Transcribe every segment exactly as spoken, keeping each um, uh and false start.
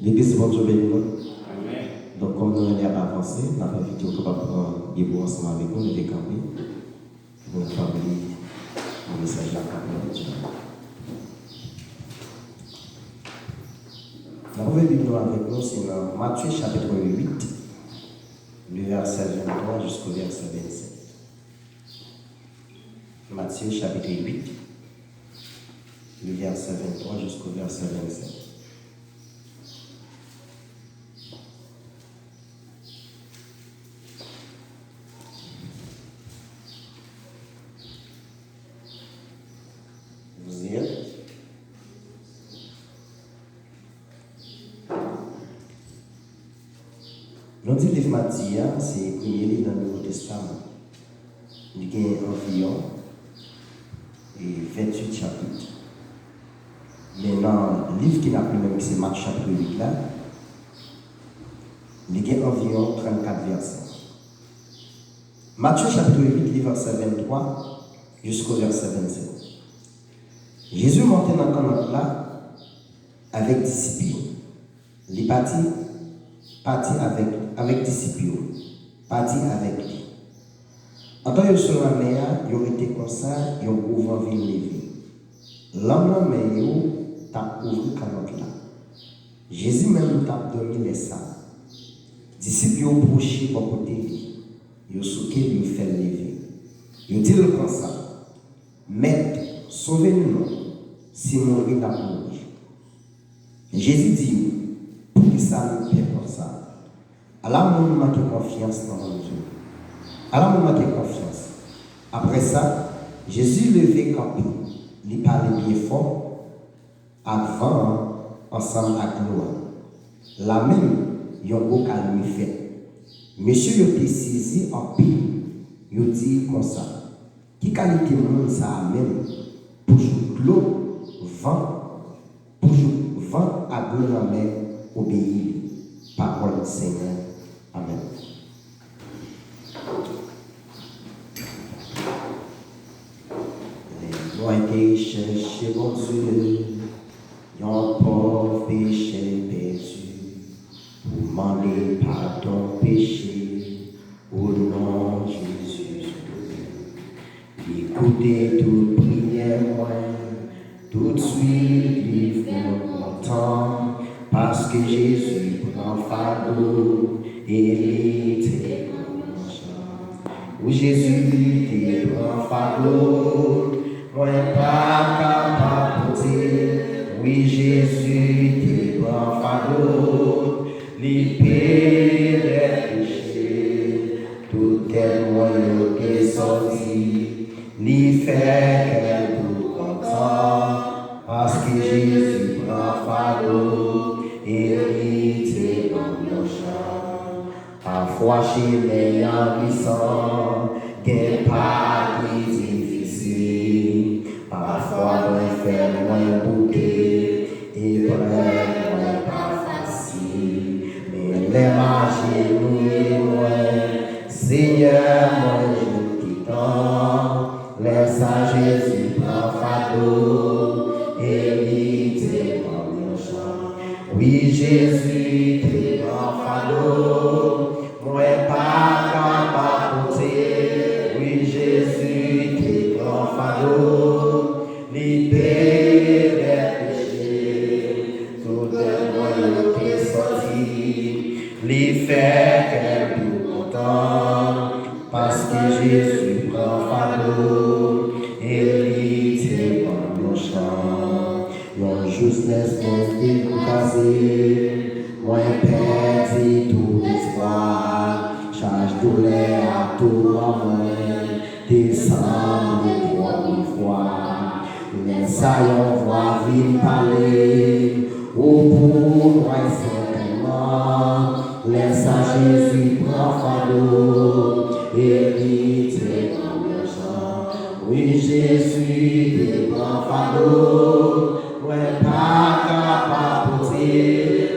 Legliz, Bondye beni nou. Donk, kòm nou wè lè ap avanse, n ap envite w kapab pran debout ansanm avèk nou, leve kanpe, pou n kapab li yon mesaj la k ap nan Bondye. N ap ouvri Bib nou avèk nou, se nan Matye chapit uit, le vèsè venntwa jisko vèsè vennsenk. Matye chapit uit, le vèsè venntwa jisko vèsè vennsenk. Vous y êtes? Nou di liv Matye a, se premye liv nan Nouvo Testaman. Li gen anviwon, e, venntuit chapit. Men nan liv ke n ap li menm, ki se Mak chapit uit la, li gen anviwon trannkat vèsè. Matye chapit uit, li vèsè venntwa jisko vèsè vennsenk. Jezi monte nan kannòt la avèk disip li. Li pati, pati avèk, avèk disip yo, pati avèk li. Antan yo sou lanmè a, yo rete konsa, yon gwo van vin leve. Lanm lanmè yo t ap kouvri kannòt la. Jezi menm t ap dòmi lè sa a. Disip yo pwoche bò kote li. Yo souke l, yo fè l leve. Yo di l konsa, Mèt, sove nou non, si mouri n ap mouri. Jezi di yo, Poukisa nou pè konsa? Ala moun manke konfyans nan Bondye! Ala moun manke konfyans! Apre sa, Jezi leve kanpe, li pale byen fò ak van an ansanm ak dlo a. Lamenm, yon gwo kalmi fèt. Mesye yo te sezi anpil, yo di konsa, Ki kalite moun sa a menm pou jouk dlo, van, pou jouk van ak dlo lanmè obeyi li? Pawòl Senyè. Amèn. Lè mwen te chèche Bondye, yon pòv pechè pèdi, pou mande padon peche, o non Jezi sove. Li koute tout priyè mwen, toutswit li fè m kontan, paske Jezi pran fado e li te ban mwen chans. Wi, Jezi te pran fado mwen pa kapab pote. Wi, Jezi te pran fado, li peye dèt peche. Tout dèt mwen yo te sòti, li fè kè m tou kontan, paske Jezi pran fado e li te ban m yon chans. Pafwa chemen an glisan, gen pa ki difisil. Pafwa mwen fè mwen bouke, eprèv mwen pa fasil. Men lè m ajenouye mwen, Senyè mwen jwenn kitan. Lè sa Jezi pran fado, e li te ban m yon chans. Wi, Jezi te pran fado mwen pa kapab pote. Wi, Jezi te pran fado, li peye dèt peche. Tout dèt mwen yo te sòti, li fè kè m tou kontan. Paske Jezi pran fado, e li te ban m yon chans. Yon jou lè mwen dekouraje, mwen pèdi tout espwa. Chaj doulè a, toulman mwen te sanble twòp yon fwa. Lè sa yon vwa vin pale, ou pou mwen senpleman. Lè sa Jezi pran fado, e li te ban m yon chans. Wi, Jezi te pran fado mwen pa kapab pote.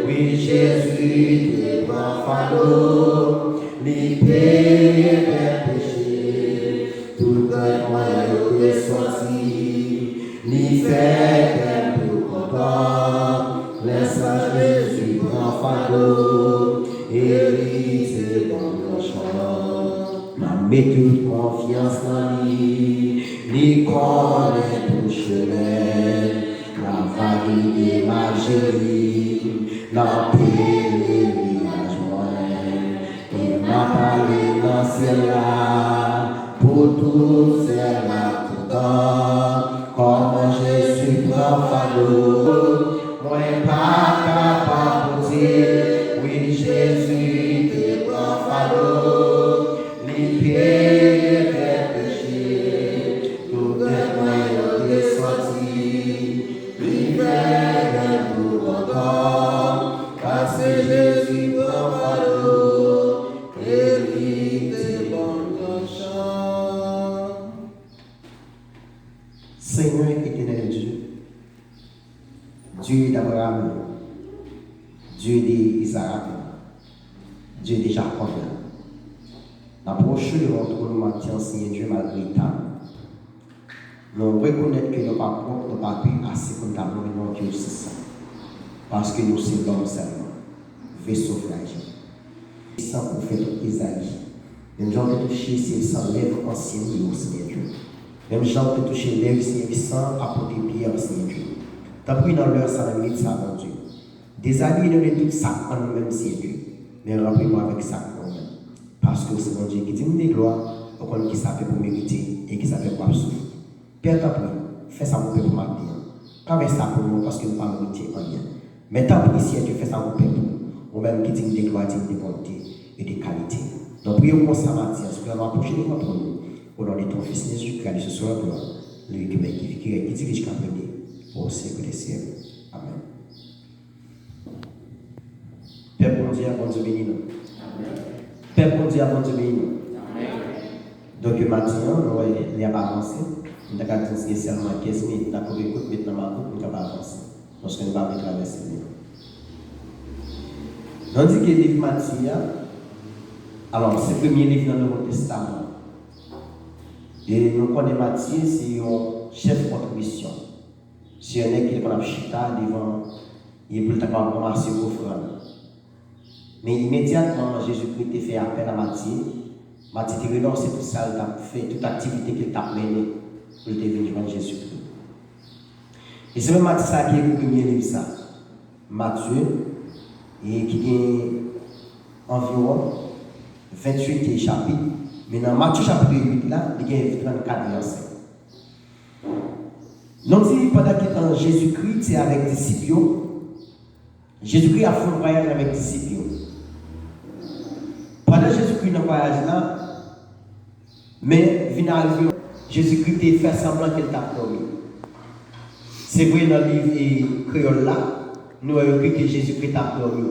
Wi, Jezi te pran fado, li peye dèt peche. Tout dèt mwen yo te sòti, li fè kè m tou kontan. Lè sa Jezi pran E li te ban m yon chan. M ap met tout konfyans nan li. Li konnen tout chemen. Nan valide m ap jere. Nan pelerinaj mwen. E m ap ale nan syèl la. Pou tout sèl ak tout tan. Kòman Jezi pran fado. Mwen pa kapab pote, wi Jezi te pran fado, li peye tèt peche, tout tèt mwen yo te soti, li fè mwen dou ankò, paske Jezi pran fado, e li te ban m yon chan. Seigneur éternel Dieu, Dieu d'Abraham, Dieu d'Isaac, Dieu de Jacob, n apwoche devan twòn ou maten an, Senyè Dye, malgre eta nou. Nou rekonèt ke nou pa pwòp, nou pa pi ase pou n ta lwe non ke w se sen. Paske nou se lòm sèlman, veso frajil. San pwofèt Ezayi. Menm jan w te touche se san lèv ansyen nou yo, Senyè Dye. Menm jan w te touche lèv Senyè Dye, san apot Pyè, Senyè Dye. Tanpri nan lè sa, nan minit sa, Bondye. Dezabiye nou de tout sa k an nou menm, Senyè Dye. Men ranpli nou avèk sa k nan ou menm. Paske w se Bondye ki digne de glwa, ou konn kisa pèp ou merite e kisa pèp w ap soufri. Pè, tanpri, fè sa pou pèp ou maten an. Pa fè sa pou nou, paske nou pa merite anyen. Men tanpri, Senyè Dye, fè sa pou pèp ou. Ou menm ki digne de glwa, digne de bonte e de kalite. Nou priye w konsa maten an, Senyè, nou apwoche devan twòn ou. Au nom de ton Fils Jésus-Christ, à lui seul soit la gloire, lui qui règne, qui vit, qui règne, qui dirige, qui a régné au siècle des siècles. Amen. Pèp Bondye a, Bondye beni nou. Pèp Bondye a, Bondye beni nou. Donk, maten an, nou wè lè ap avanse. M ta ka di n gen sèlman kenz minit, n ap kouri kout, met nan makout, nou kapab avanse. Paske nou pa vle travèse lè an. Nou di ke liv Matye a, alò, se premye liv nan Nouvo Testaman. E nou konnen Matye se yon chèf kontribisyon. Se yon nèg ki te konn ap chita devan, e pou l ta kapab ranmase ofrann. Men imedyatman Jezikri te fè apèl a Matye, Matye te renonse tout sa l t ap fè, tout aktivite ke l t ap mennen, pou l te vin jwenn Jezikri. E se menm Matye sa a ki ekri premye liv sa, Matye, e ki gen anviwon venntuit chapit, men nan Matye chapit uit la, li gen trannkat vèsè. Nou di, pandan ke tan Jezikri te avèk disip yo, Jezikri ap fè yon vwayaj avèk disip yo. Pandan Jezikri nan vwayaj la, men vin arive, Jezikri te fè sanblan ke l t ap dòmi. Se vre, nan liv, e, kreyòl la, nou wè yo ekri ke Jezikri t ap dòmi.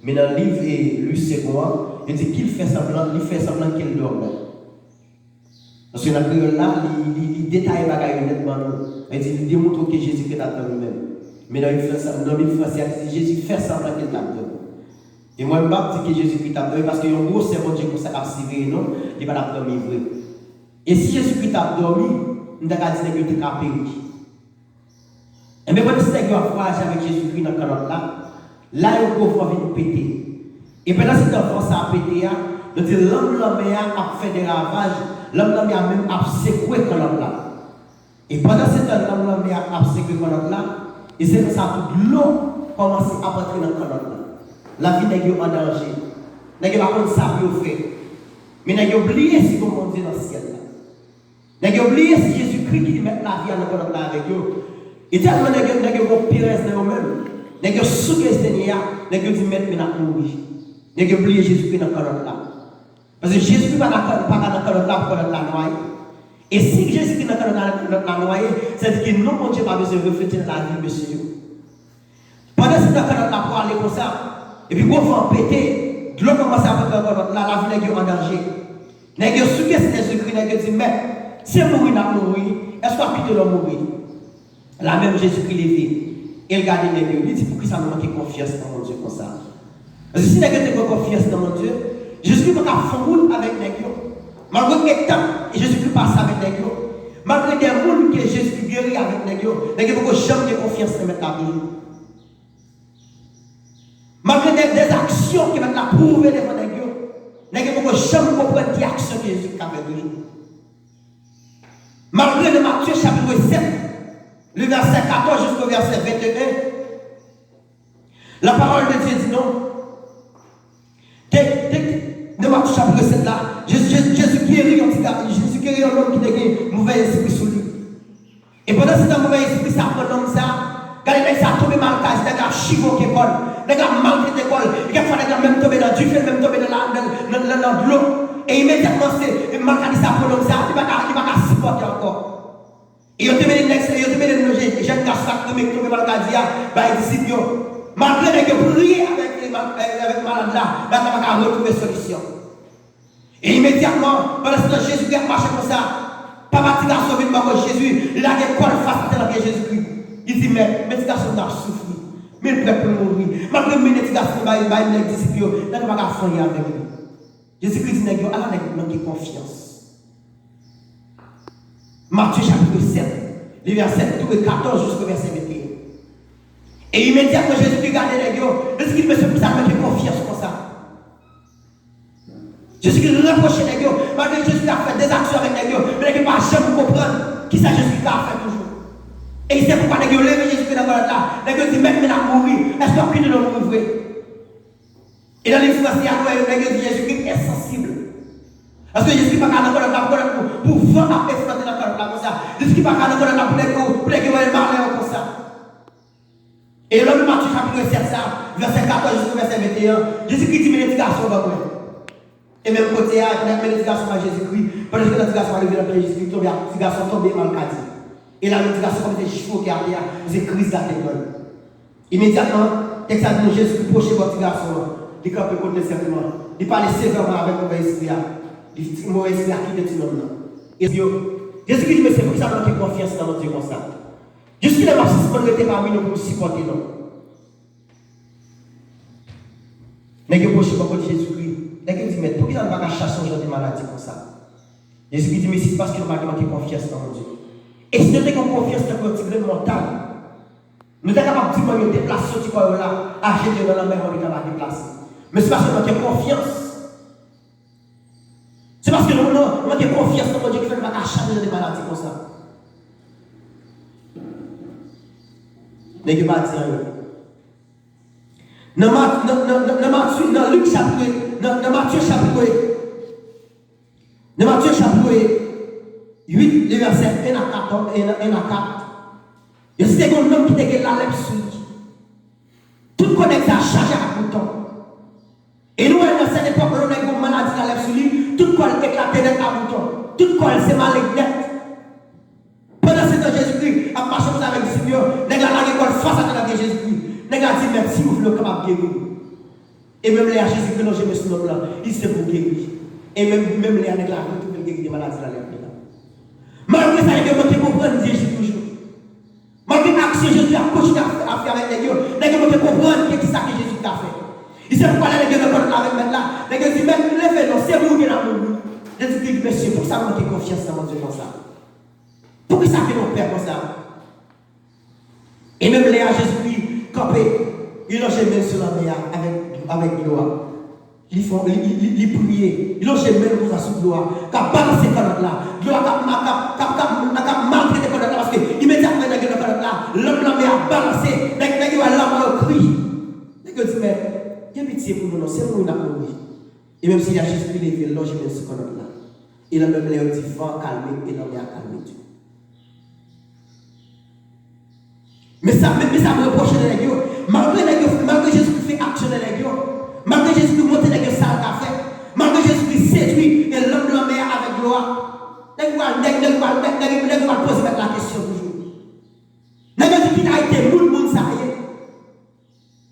Men nan liv, e, Louis Segond an, yo di ke l fè sanblan, li fè sanblan ke l dòmi. Paske nan kreyòl la, li, li, li detaye bagay yo nèt ban nou. Li di, li demontre ke Jezikri t ap dòmi menm. Men nan Bib franse, nan Bib franse a, li di Jezi fè sanblan ke l t ap dòmi. E mwen, m p ap di ke Jezikri t ap dòmi, paske yon gwosè Bondye konsa k ap siveye nou, li pa t ap dòmi vre. E si Jezikri t ap dòmi, m ta ka di nèg yo te ka peri. Enben, pandan se nèg yo ap vwayaje avèk Jezikri nan kannòt la, la yon gwo van vin pete. E pandan se tan van sa a pete a, nou di lanm lanmè a ap fè de ravaj, lanm lanmè a menm ap sekwe kannòt la. E pandan se tan lanm lanmè a ap sekwe kannòt la, e se konsa tou dlo kòmanse ap antre nan kannòt la. Lavi nèg yo an danje. Nèg yo pa konn sa pou yo fè. Men nèg yo bliye si gon Bondye nan syèl la. Nèg yo bliye se Jezikri ki mèt lavi a nan kannòt la avèk yo. E tèlman nèg yo, nèg yo gon perèz nan yo menm. Nèg yo souke Senyè a, nèg yo di, "Mèt, men n ap mouri." Nèg yo bliye Jezikri nan kannòt la. Paske Jezikri pa nan, pa ka nan kannòt la pou kannòt la nwaye. E si Jezikri nan kannòt la, kannòt la nwaye, sa vle di ke non Bondye pa bezwen reflete nan lavi mesye yo. Pandan se tan kannòt la pwale konsa, epi gwo van pete, dlo kòmanse ap antre nan kannòt la, lavi nèg yo an danje. Nèg yo souke Senyè Jezikri, nèg yo di, "Mèt, se mouri n ap mouri, èske w ap kite nou mouri?" La menm Jezikri leve, e l gade nèg yo, li di, "Poukisa nou manke konfyans nan Bondye konsa?" Paske si nèg yo te gen konfyans nan Bondye, Jezikri pa t ap fann wout avèk nèg yo. Malgre gen tan Jezikri pase avèk nèg yo, malgre gen moun ke Jezikri geri avèk nèg yo, nèg yo poko janm gen konfyans nan Mèt la toujou. Malgre de, de aksyon ke Mèt la pwouve devan nèg yo, nèg yo poko janm konprann ki aksyon ke Jezi ka fè toujou. Malgre nan Matye chapit sèt, le vèsè katòz jiska vèsè venteyen, la parole de Dieu di nou, ke, ke, nan Matye chapit sèt la, Jezi, Jezi, Jezi geri yon ti gason, Jezi geri yon nonm ki te gen movè espri sou li. E pandan se tan, movè espri sa pran nonm sa, gade nèg sa tonbe malkazi, nèg la ap chivoke kò l, nèg la ap maltrete kò l, e kèk fwa nèg la menm tonbe nan dife, l menm tonbe nan, nan, nan, nan, nan dlo. E imedyatman, se maladi sa pran nonm sa, li pa ka, li pa ka sipòte ankò. E yo te mennen nèg sa, yo te mennen jèn, jèn gason sa ki tonbe, ki tonbe maladi a, bay disip yo. Malgre nèg yo priye avèk, avèk malad la, malad la pa ka retwouve solisyon. E imedyatman, pandan se tan Jezikri ap mache konsa, papa ti gason vin bò kot Jezi, li lage kò l fas atè nan pye Jezikri. Li di, Mèt, men ti gason m nan ap soufri. Men l prèt pou l mouri. Malgre m mennen ti gason m bay, bay nèg disip yo, nèg yo pa ka fè anyen avèk li. Jezikri di nèg yo, ala nèg manke konfyans. Matye chapit sèt, li vèsè katòz jiska vèsè venteyen. E imedyatman Jezikri gade nèg yo, Jezikri di, mesye, poukisa n manke konfyans konsa? Jezikri repwoche nèg yo, malgre Jezikri ap fè de aksyon avèk nèg yo, men nèg yo pa janm konprann kisa Jezikri ka fè toujou. E se poukwa nèg yo leve Jezikri nan kòlèt la, nèg yo di, Mèt, men l ap mouri, èske w ap kite nou mouri vre? E nan liv franse a, nou wè nèg yo di Jezikri ensansib. Paske Jezikri pa ka nan kòlèt la, pou kòlèt pou, pou van ap eflante nan kòlèt la konsa. Jezikri pa ka nan kòlèt la pou nèg yo, pou nèg yo wè l malè konsa. E lè w li Matye chapit sèt sa, vèsè katòz jiska vèsè venteyen, Jezikri di, mennen ti gason an ban mwen. E menm kote a, epi l ap mennen ti gason an bay Jezikri, pandan ke ti gason an rive nan pye Jezikri, tonbe, ti gason an tonbe malkadi. E la menm ti gason an kòmanse chifoke atè a, se kriz la te pran l. Imedyatman, tèks la di nou Jezikri pwoche bò ti gason an, li kanpe kote l senpleman, li pale sevèman avèk movè espri a, li di movè espri a kite ti nonm nan. E yo, Jezikri di, mesye, poukisa nou manke konfyans nan Bondye konsa? Jiskilè m ap sispann rete pami nou pou m sipòte nou? Nèg yo pwoche bò kote Jezikri. Nèg yo di, Mèt, poukisa nou pa ka chase yon jan de maladi konsa? Jezikri di, mesye, se paske nou pa gen manke konfyans nan Bondye. E si nou te gen yon konfyans tankou yon ti grenn montay, nou ta kapab di mòn yo deplase soti kò yo la, al jete yo nan lanmè, mòn yo ta va deplase. Men se paske nou manke konfyans. Se paske nou, nou, nou manke konfyans nan Bondye ki fè nou pa ka chase jan de maladi konsa. Nèg yo pa di anyen. Nan Mat-, nan, nan, nan, nan Matye, nan Lik chapit, nan, nan Matye chapit, nan Matye chapit uit, le vèsè en a katòz, en a, en a kat, yo site yon nonm ki te gen lalèp sou li. Tout kò nèg sa chaje ak bouton. E nou wè nan sèt epòk, lè yon nèg gen maladi lalèp sou li, tout kò l eklate nèt a bouton. Tout kò l se maleng nèt. Pandan se tan, Jezikri ap mache konsa avèk disip yo, nèg la lage kò l fas atè nan pye Jezikri. Nèg la di, Mèt, si w vle, w kapab geri m. E menm lè a, Jezikri lonje men sou nonm lan, li di, se pou w geri. E menm, menm lè a, nèg la retounen geri de maladi lalèp li la. Malgre sa, nèg yo manke konprann Jezi toujou. Malgre aksyon Jezi ap kontinye ap, ap fè avèk nèg yo, nèg yo manke konprann ke kisa ke Jezi ka fè. E se poukwa lè nèg yo nan kòlèt la avèk Mèt la, nèg yo di, Mèt, leve non, se mouri n ap mouri. Jezi di, mesye, poukisa nou manke konfyans nan Bondye konsa? Poukisa ke nou pè konsa? E menm lè a, Jezikri kanpe, li lonje men l sou lanmè a avèk, avèk dlo a. Li fè, li, li, li, li priye, li lonje men l konsa sou dlo a, k ap balanse kòlèt la. Dlo a k ap, k ap, k ap, k ap, k ap maltrete kòlèt la, paske imedyatman nèg yo nan kòlèt la, lanm lanmè a balanse, nèg, nèg yo wè lanmò yo kri. Nèg yo di, Mèt, gen pitye pou nou non, se mouri n ap mouri. E menm si a Jezikri leve, l lonje men l sou kòlèt la. E nan menm lè yo di van an kalme, e lanmè a kalme tou. Men sa, men, men sa m repwoche nan nèg yo. Malgre nèg yo, malgre Jezikri fè aksyon nan nèg yo, malgre Jezikri montre nèg yo sa l ka fè, malgre Jezikri sedui e lanm lanmè a avèk dlo a, nèg yo al, nèg, nèg yo al, nèg, nèg, nèg yo al poze Mèt la kesyon toujou. Nèg yo di ki kalite moun, moun sa ye?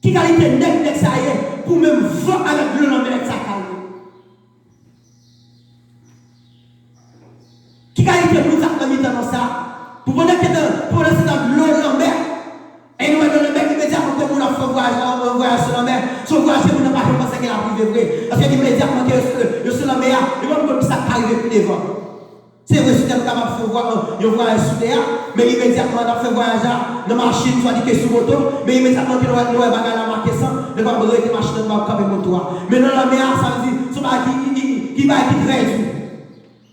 Ki kalite nèg, nèg sa ye pou menm van avèk dlo lanmè nèg sa kalme? Ki kalite moun sa k nan mitan nou sa? Pou pandan ke tan, pou pandan se tan dlo lanmè. E nou wè dlo lanmè imedyatman ke moun ap fè vwayaj la, yon vwayaj sou lanmè. Se yon vwayaj ke moun nan pa janm panse ke l ap rive vre. Paske imedyatman ke yo sou, yo sou lanmè a, yo pa konn kisa k ka rive pi devan. Se vre, si te nou kapab fè vwa-, yon vwayaj sou tè a, men imedyatman n ap fè vwayaj la nan machin, swadike sou moto, men imedyatman ke nou wè, nou wè bagay la make san, nou kapab rete machin nan, nou kapab kanpe moto a. Men nan lanmè a, sa vle di, se yon bagay ki, ki, ki, ki bagay ki trè di.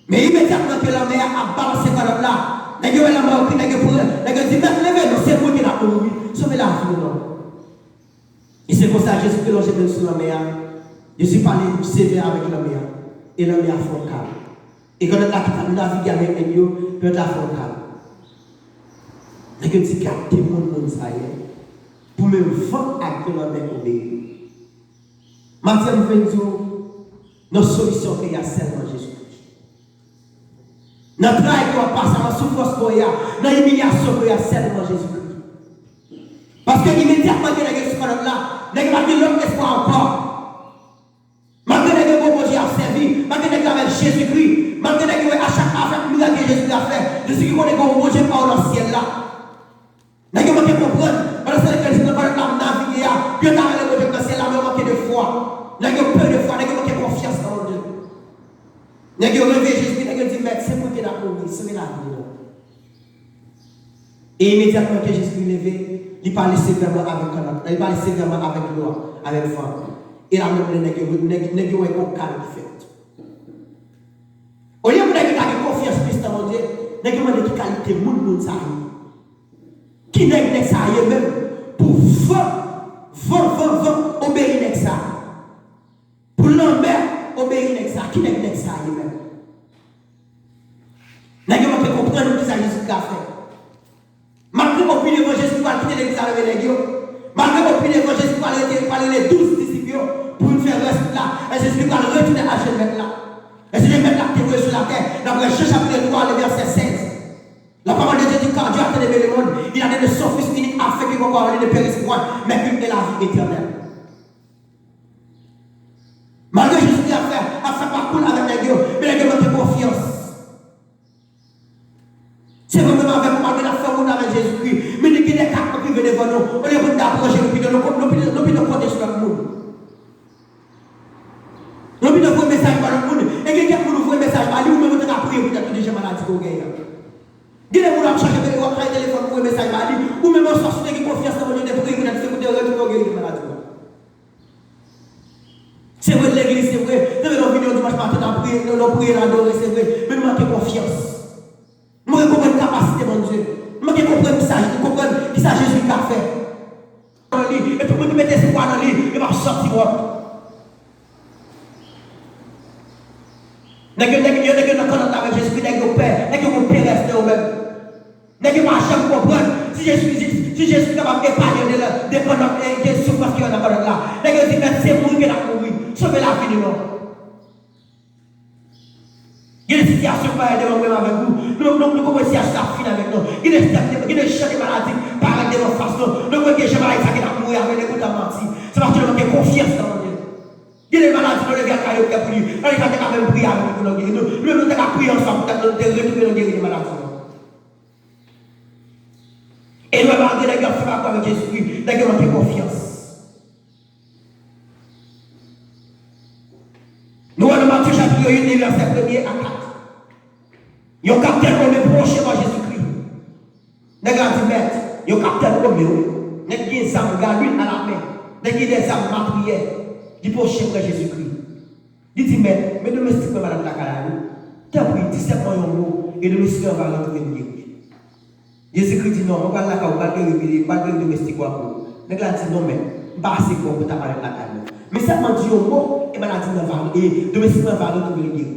Men imedyatman ke lanmè a ap balanse kanòt la, nèg yo wè lanmè a, nèg yo pran, nèg yo di, "Mèt, leve non, se mwen ki n ap mouri wi, sove lavi nou non." E se konsa Jezi te lonje men l sou lanmè a. Jezi pale sevè avèk lanmè a. E lanmè a fè yon kalm. E kanòt la ki t ap navige avèk nèg yo, kanòt la fè yon kalm. Nèg yo di, "Gade moun moun sa ye. Pou menm van ak gran lanmè obeyi." Maten, m vle di w, nan solisyon ke y a sèlman Jezi Kris. Nan tray ke w ap pase a, nan soufrans ke w ye a, nan imilyasyon ke w ye a, sèlman Jezi Kris. Paske imedyatman ke nèg yo sou kanòt la, nèg yo pa gen lòt espwa ankò. Malgre nèg yo gon Bondye y ap sèvi, malgre nèg yo avèk Jezi Kris, malgre nèg yo wè a chak afè mirak ke Jezi Kris ap fè, Jezi Kris konnen gon Bondye pa w nan syèl la. Nèg yo manke konprann, pandan se tan ke Jezi nan kanòt la ap navige a, yo ta rele Bondye nan syèl la, men yo manke de fwa. Nèg yo pe de fwa, nèg yo manke konfyans nan Bondye. Nèg yo reveye Jezi, nèg yo di, "Mèt, se pou te n ap mouri, sove lavi nou." E imedyatman ke Jezi leve, li pale sevèman avèk kanòt, li pale sevèman avèk dlo a, avèk van. E la menm lè nèg yo, nèg, nèg yo wè gon kalm ki fèt. Olye pou nèg yo ta gen konfyans plis nan Bondye, nèg yo mande ki kalite moun moun sa ye. Ki nèg nèg sa ye menm pou van, van, van, van obeyi nèg sa? Pou lanmè obeyi nèg sa, ki nèg nèg sa ye menm? Nèg yo manke konprann kisa Jezi ka fè. Malgre opinyon Jezi pral kite legliz la leve nèg yo, malgre opinyon Jezi pral rete, pral rele douz disip yo pou vin fè rès la, e Jezi pral retounen al jwenn Mèt la. E se Mèt la ki te voye sou latè, daprè Jan chapit twa, le vèsè sèz. La parole de Dieu dit, car Dieu a tant aimé le monde, il a donné son Fils unique afin que quiconque croit en lui ne périsse point, mais qu'il ait la vie éternelle. Malgre Jezi ap fè, ap fè pakou l avèk nèg yo, men nèg yo manke konfyans. Se mwen menm avèk ou, malgre n ap fè wout avèk Jezikri, men gen de ka k ap rive devan nou. Olye pou n ta pran Jezi pito, nou, nou pito, nou pito konte sou lòt moun. Nou pito voye mesaj ba lòt moun. E gen kèk moun ou voye mesaj ba li, ou menm ou te ka priye poutèt ou deja maladi ke w genyen an. Gen de moun w ap chache, w ap chache telefòn pou voye mesaj ba li, ou menm oswa si w te gen konfyans nan Bondye, ou te priye poutèt li, se pou te retounen w geri de maladi w. Se vre, legliz, se vre. Se vre, lè w vini yon dimanch maten, n ap priye, lè w priye, n adore, se vre. Men nou manke konfyans. Nou manke konprann kapasite Bondye. Nou manke konprann kisa, konprann kisa Jezi ka fè. Nan li, epi moun ki mete espwa nan li, yo p ap sòti wont. Nèg yo, nèg yo, nèg yo nan kannòt la avèk Jezikri, nèg yo pè, nèg yo gon perèz nan yo menm. Nèg yo pa janm konprann si Jezi, si, si Jezi kapab epanye yo de, de kannòt, e, de soufrans ki yo nan kannòt la. Nèg yo di, "Mèt, se mouri ke n ap mouri. Sove lavi nou non." Gen de sitiyasyon k parèt devan mwen avèk ou. Nou, nou, nou konprann sitiyasyon sa ap fin avèk nou. Gen de, gen de jan de maladi k parèt devan fas nou. Nou konprann gen jan maladi sa gen ap mouri avèk nou, epoutan manti. Se paske nou manke konfyans nan Bondye. Gen de maladi nou leve al kay doktè pou li. Ann, li pa te ka menm priye avèk nou pou nou geri. Nou, nou menm nou te ka priye ansanm poutèt nou te retounen nou geri de maladi nou. E nou wè malgre nèg yo ap fè pakou avèk Jezikri, nèg yo manke konfyans. Nou wè nan Matye chapit uit, vèsè premye a kat. Yon kaptèn ame pwoche bò Jezikri. Nèg la di, "Mèt, yon kaptèn ame wi. Nèg gen zam, galil alamen. Nèg gen de zam matriyè." Li pwoche prè Jezikri. Li di, "Mèt, men domestik mwen malad lakay la wi. Tanpri, di sèlman yon mo, e domestik mwen va retounen l geri." Jezikri di, "Non, mwen pral lakay ou, m pral geri, m pral geri domestik ou a pou ou." Nèg la di, "Non, mèt, m pa ase bon pou ta malad lakay mwen. Men sèlman di yon mo, e maladi mwen va, e domestik mwen va retounen l geri."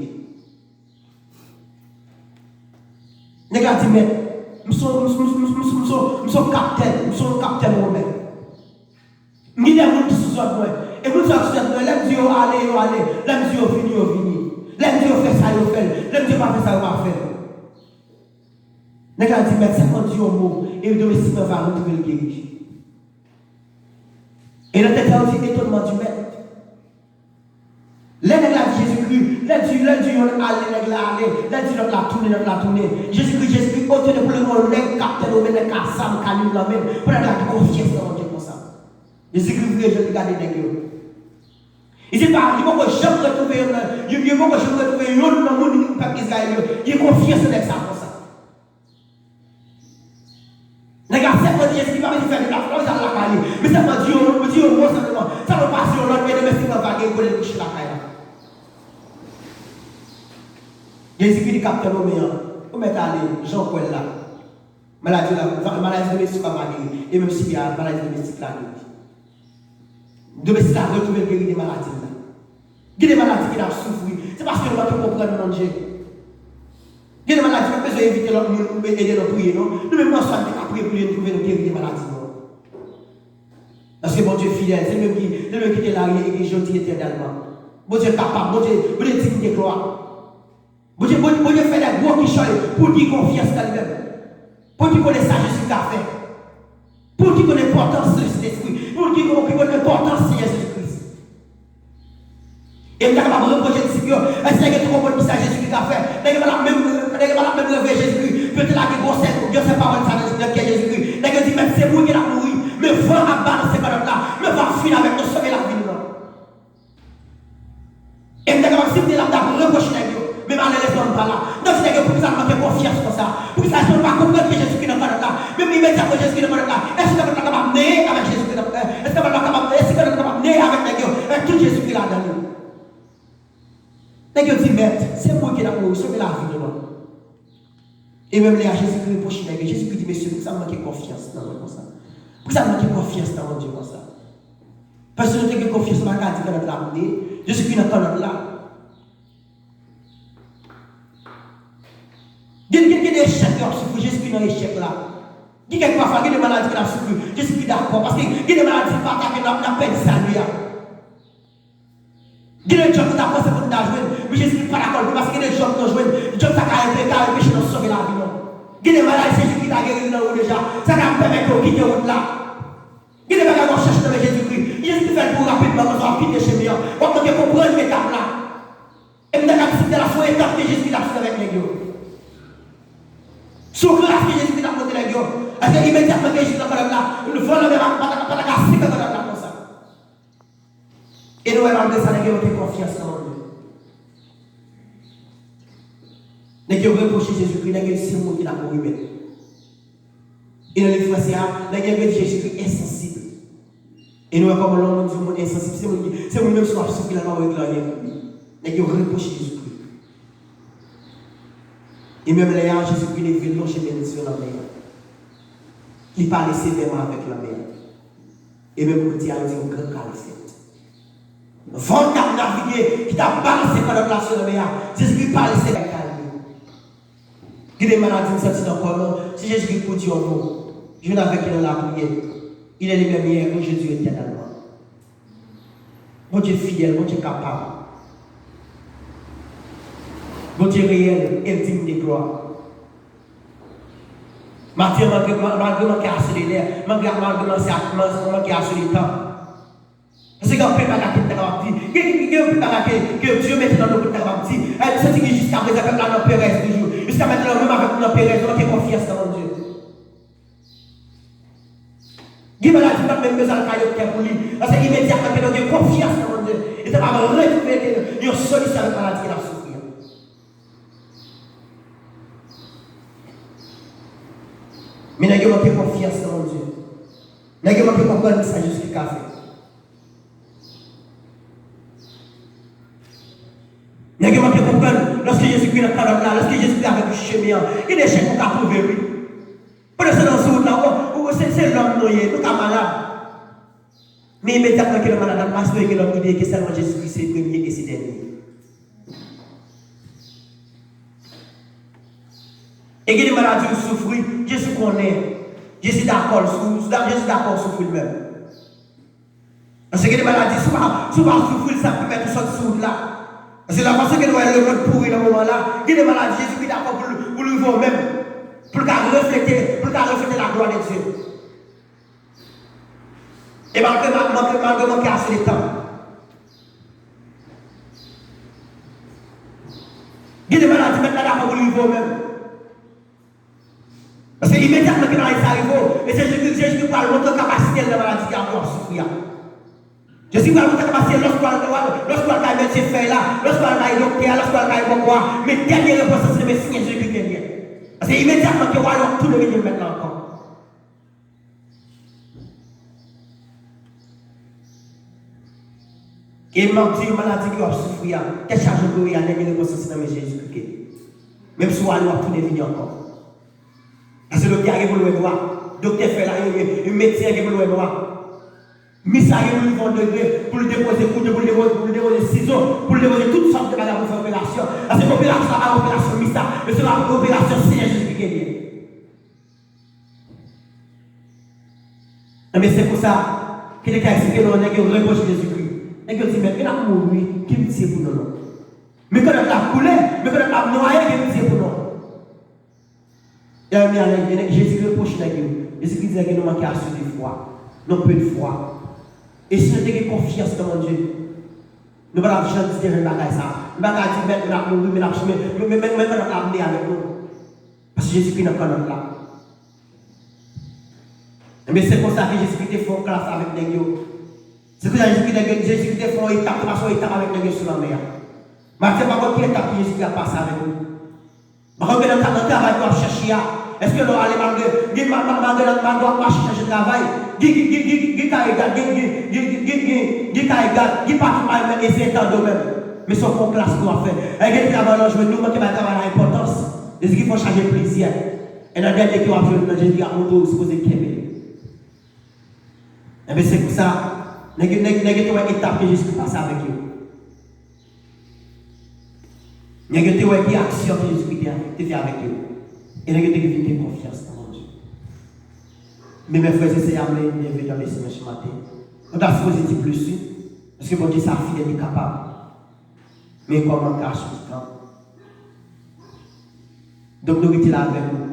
Nèg la di, "Mèt, m se yon, m se yon, m se yon, m se yon, m se yon kaptèn, m se yon kaptèn women. M gen de moun ki sou zòd mwen. E moun sa yo ki sou zòd mwen, lè m di yo ale, yo ale. Lè m di yo vini, yo vini. Lè m di yo fè sa, yo fè l. Lè m di yo pa fè sa, yo pa fè l." Nèg la di, "Mèt, sèlman di yon mo, e domestik mwen va retounen l geri." E nan tèt sa, yo di, "Etonman di mèt." Lè nèg la di Jezikri, lè di, lè di yonn ale, nèg la ale, lè di lòt la tounen, lòt la tounen. Jezikri, Jezikri, otone pou l gen yon nèg kaptèn women, nèg ka zam, kalil nan men l, pou nèg la gen konfyans nan Bondye konsa. Jezikri vire je l, li gade nèg yo. Li di pa, li poko janm retwouve youn nan, yo, yo poko janm retwouve youn nan moun pèp Izrayèl yo. Li gen konfyans nan nèg sa konsa. Nèg la sèlman di Jezi ki pa bezwen fè deplase, pa bezwen al lakay li. Men sèlman di yon, di yon mo sèlman. Sa nou pase yon lòt, men demen si mwen va gen kole l kouche lakay la. Jezi ki di kaptèn omen an, ou mèt ale, jan w kwè l la. Maladi la, maladi domestik la pa geri. E menm si a maladi domestik la geri. Domestik la retwouve l geri de maladi l la. Gen de maladi ki n ap soufri. Se paske nou manke konprann Bondye. Gen de maladi nou bezwen envite lòt moun pou ede nou priye, non. Nou menm nan swa nou te ka priye pou li, nou twouve nou geri de maladi nou an. Paske Bondye fidèl, se li menm ki, se li menm ki te la yè, e ki jodi, etènèlman. Bondye kapab, Bondye, Bondye digne de glwa. Bondye, Bondye, Bondye fè nèg gwo kichòy pou l gen konfyans nan li menm. Pou l ki konnen sa Jezi ka fè. Pou l ki konnen enpòtans Sentespri. Pou l ki, ki konnen enpòtans Senyè Jezi Kris. E m ta kapab repwoche disip yo, èske nèg yo te konprann kisa Jezi Kris ka fè? Nèg yo pa t ap menm, nèg yo pa t ap menm reve Jezi Kris. Pou yo te lage gwosè, gwosè pawòl sa nan, nan kè Jezi Kris. Nèg yo di, Mèt, se mouri ki t ap mouri. Men van ap balanse kanot la. Men van ap fin avèk nou, sove lavi nou nan. E m ta kapab, si m te la, m t ap repwoche nèg yo. Men malerezman, m pa la. M ap di nèg yo, poukisa nou manke konfyans konsa? Poukisa nou pa konprann ke Jezikri nan kanot la? Menm imedyatman Jezikri nan kanot la, èske kanot la kapab neye avèk Jezikri nan, èske kanot la kapab, èske kanot la kapab neye avèk nèg yo, avèk tout Jezikri ladan li? Nèg yo di, Mèt, se mouri ki n ap mouri, sove lavi nou non. E menm lè a, Jezikri repwoche nèg yo. Jezikri di, Mesye, poukisa nou manke konfyans nan mwen konsa? Poukisa nou manke konfyans nan Bondye konsa? Paske nou te gen konfyans, nou pa ka di kanot la ap neye. Jezikri nan kanot la. Gen, gen, gen de echèk yo ap soufri, Jezikri nan echèk la. Gen kèk pafwa, gen de maladi ki n ap soufri, Jezikri dakò. Paske gen de maladi ki pa atake nou, n ap pèdi sali a. Gen de djòb nou ta panse pou n ta jwenn, men Jezikri pa dakò l, paske gen de djòb nou jwenn, djòb sa ka enpe-, ka anpeche nou sove lavi nou. Gen de maladi, se Jezikri ta geri nou nan ou deja. Sa ka pèmèt nou kite wout la. Gen de bagay w ap chèche nan men Jezikri. Jezikri fè l pou w rapidman, konsa w ap kite chemen an. W ap manke konprann etap la. E m ta ka di, si te la, se yon etap ke Jezikri t ap sot avèk nèg yo. Se yon gras ke Jezikri t ap montre nèg yo. Paske imedyatman ke Jezikri nan kanot la, van lanmè pa, pa, pa, pa ta ka seke kanot la konsa. E nou wè malgre sa, nèg yo manke konfyans nan Bondye. Nèg yo repwoche Jezikri, nèg yo di se mouri ki t ap mouri, men. E nan liv franse a, nèg yo di Jezikri ensansib. E nou wè kòman lè yon moun di yon moun ensansib, se moun ki, se moun menm si w ap soufri la, l pa wè anyen pou li. Nèg yo repwoche Jezikri. E menm lè a, Jezikri leve l lonje men l sou lanmè a. Li pale sevèman avèk lanmè a. E menm kote a, yo di yon gran kal fèt. Van k ap navige, ki t ap balanse kanot la sou lanmè a, Jezikri pale sevèman kalme. Gen de maladi m santi nan kò nou, si Jezikri pou di yon mo, jwenn avèk li nan lapriyè. Il est le même hier, aujourd'hui, éternellement. Bondye fidèl, Bondye kapab. Bondye reyèl, e l digne de glwa. Maten, malgre, malgre manke ase de lè, malgre, malgre manke, manke ase de tan. Paske gen anpil bagay ke m ta kapab di. Gen, gen, gen anpil bagay ke, ke Dye mete nan nou pou n ta kapab di. E, m santi ke jiskaprezan pèp la nan perèz toujou. Jiskaprezan, menm avèk nou nan perèz, nou manke konfyans nan Bondye. Gen maladi, m pa t menm bezwen al kay doktè pou li. Paske imedyatman ke nou gen konfyans nan Bondye, li ta kapab retwouve ke yon solisyon avèk maladi ke n ap soufri an. Men nèg yo manke konfyans nan Bondye. Nèg yo manke konprann kisa Jezikri ka fè. Nèg yo manke konprann, lòske Jezikri nan kanot la, lòske Jezikri avèk ou chemen an, gen de echèk ou ka twouve, wi. Pandan se tan sou wout la, ou, ou, se, se lòm nou ye, nou ka malad. Men imedyatman ke nou malad la, nou pa sipoze gen lòt ide ke sèlman Jezikri se premye e se dènye. E gen de maladi ou soufri, Jezi konnen. Jezi dakò, Jezi dakò ou soufri l menm. Paske gen de maladi, si w pa, si w pa soufri l, sa ap pèmèt ou sòti sou wout la. Paske la fason ke nou wè lemonn pouri nan moman la, gen de maladi, Jezikri dakò pou l, pou l rive w menm. Pou l ka reflete, pou l ka reflete laglwa de Dye. E malgre, malgre, malgre manke ase de tan. Gen de maladi, Mèt la dakò pou l rive w menm. Paske imedyatman ke maladi sa rive w, e se Jezi, Jezi ki pral montre w kapasite l nan maladi ke w ap soufri a. Jezi pral montre kapasite lòske w al, lòske w al kay medsen fèy la, lòske w al kay doktè a, lòske w al kay bòkò a, men dènye repons lan se nan men Senyè Jezikri ke l ye. Paske imedyatman ke w ale, w ap tounen vin yon mèt la ankò. E m ap di w, maladi ke w ap soufri a, tèt chaje w ye a, dènye repons lan se nan men Jezikri ke l ye. Menm si w ale, w ap tounen vini ankò. Paske doktè a gen pou l wè nwa. Doktè fèy la, e, e, e, medsen an gen pou l wè nwa. Mis la gen pou l rive yon degre, pou l depoze kouto, pou l depoze, pou l depoze sizo, pou l depoze tout sòt de bagay pou fè operasyon. Paske operasyon a pa operasyon mis la, men se operasyon Senyè Jezikri ke l ye. Enben, se konsa, ke te ka eksplike nou, nèg yo repwoche Jezikri. Nèg yo di, "Men, men n ap mouri, gen pitye pou nou, non. Men kanot la ap koule, men kanot la ap nwaye, gen pitye pou nou." E men, nèg, nèg, Jezi repwoche nèg yo. Jezikri di nèg yo, "Nou manke asou de fwa, nou pe de fwa." E si nou te gen konfyans nan Bondye, nou pa t ap janm di de jèn bagay sa. Nou pa t ap di, "Men, men n ap mouri, men n ap, men, men, men, men kanot la ap ne avèk nou." Paske Jezikri nan kanot la. Enben, se konsa ke Jezikri te fè yon klas avèk nèg yo. Se konsa Jezikri, nèg yo, Jezikri te fè yon etap, te pase yon etap avèk nèg yo sou lanmè a. Matye pa konn ki etap ke Jezikri ap pase avèk nou. Pa konn gen nan, nan travay ke w ap chèche a. Èske lè w ale malgre, gen ma-, ma-, malgre, malgre w ap mache chèche travay, gen, gen, gen, gen, gen kay egad, gen, gen, gen, gen, gen, gen kay egad, gen patwon pa menm eseye tande w menm. Men se yon klas ke w ap fè. E gen travay w jwenn, nou manke bay travay la enpòtans. Jezikri fè w chaje plizyè. E nan dènye ke w ap jwenn nan Jezi ap montre w sipoze kenbe. Enben, se pou sa, nèg yo, nèg, nèg yo te wè etap ke Jezikri pase avèk yo. Nèg yo te wè ki aksyon ke Jezikri te, te fè avèk yo. E nèg yo te vin gen konfyans nan Bondye. Men, men frè e sè, m leve nan Lesenyè maten. Nou ta sipoze di plis, wi. Paske Bondye sa fidèl, li kapab. Men kòman ka sou tan. Donk, nou rete la avèk ou.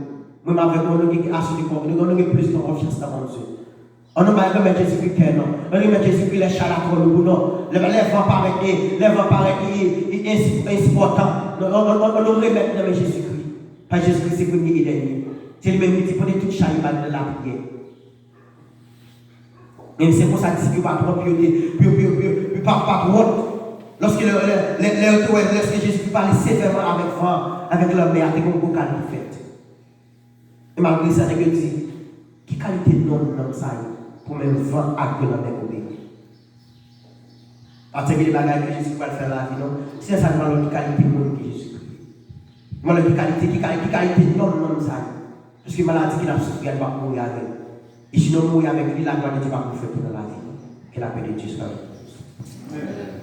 Mwen, m avèk ou, nou gen asou de kòm, nou, nou gen plis de konfyans nan Bondye. An nou bay remèt Jezikri kè nou. An nou remèt Jezikri lè chay la twò lou pou nou. Lè, lè van parèt, e, lè van parèt, e, e, e, ensi, ensipòtan. Nou, nou, nou, nou, nou remèt nan men Jezikri. Paske Jezikri se premye e dènye. Se li menm ki di, "Pote tout chay ou ba li nan lapriyè." Men se konsa disip yo pa t wont, pou yo te, pou yo, pou yo, pou yo, pou yo pa, pa t wont. Lòske lè, lè, lè, lè yo te wè, lòske Jezi te pale sevèman avèk van, avèk lanmè a, te gen yon gwo kalm ki fèt. E malgre sa, nèg yo di, "Ki kalite nonm, nonm sa ye, pou menm van ak gran lanmè obeyi?" Paske gen de bagay ke Jezi pral fè nan lavi nou. Se sa nou pral wè ki kalite moun ki Jezikri. Nou pral wè ki kalite, ki kalite, ki kalite nonm, nonm sa ye. Paske maladi ke n ap soufri a, nou p ap mouri avè l. E si nou mouri avèk li, laglwa de Dye p ap reflete nan lavi nou. Ke lapè de Dye swa avèk nou.